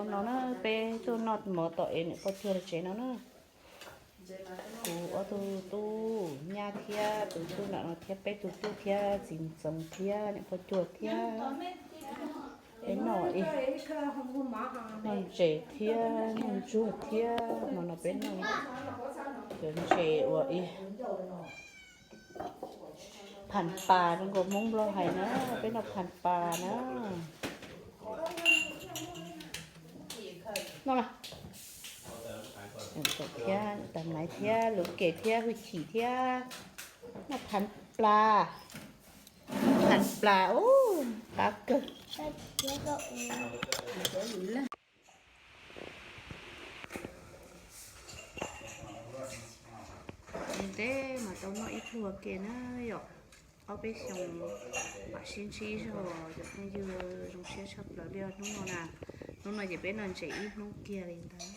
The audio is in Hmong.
No na, peb tuaj noj mov tom ev niam poj cuag tsev no na. Kuv ob tug tub nyab thiab tus tub nram no thiab peb tug tub thiab txiv ntxoov thiab niam poj cuag thiab. Peb noj ib, noj ntses thiab noj ntsuag thiab, hmo no peb noj cov ntses uas ib, phas pas zoo nkaus Hmoob Nplog hais na, peb noj phas pas na. Noj thiab tas maiv thiab luv kem thiab hwj chim thiab. Noj phas plas, phas plas ub, qab kawg. Ntev mas tau noj ib pluag ke na yom. Ob peb xyoos mam sib ntsib zog cov phooj ywg, zoo siab tshaj plaws li hnub no na. Hnub no ces peb noj ntses ib hnub kiag li ntawd.